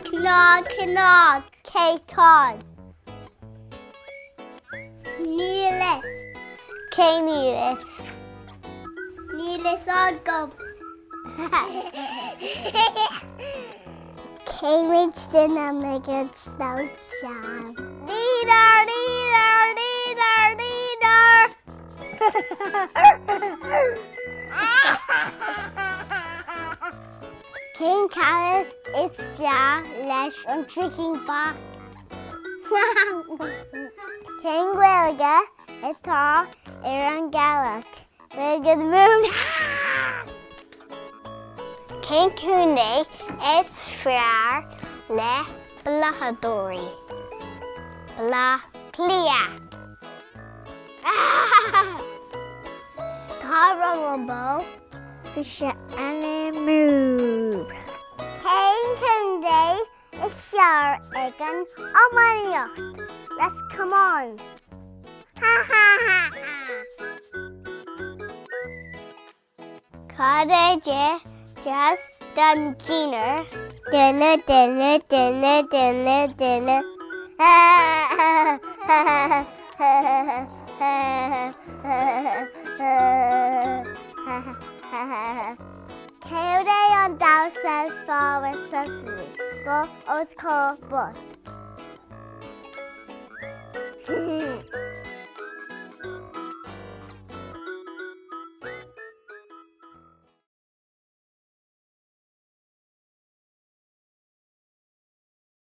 Cnag cnag céatán. Níl fhios. Cé níl fhios? Níl fhios agam. Cé mhéad duine a mbeidh an stóinsean? Leader, leader, leader, leader! Cén caitheamh is fearr leis an Drinking Box? Cén Ghaeilge atá ar an gcailleach? Gaeilge the moon! Cén contae is fearr le blathadóirí? Baile Átha Cliath! Cá raibh an bó? Bhí sé an-amú. Cén contae is fearr ag an iománaíocht? Ros Comáin. Ha ha ha ha! Cad é deas don dinnéar? Duine, duine, duine, duine, duine. Ha ha ha ha ha ha ha ha. Céard é an damhsa is fearr sa bos os comhair bus?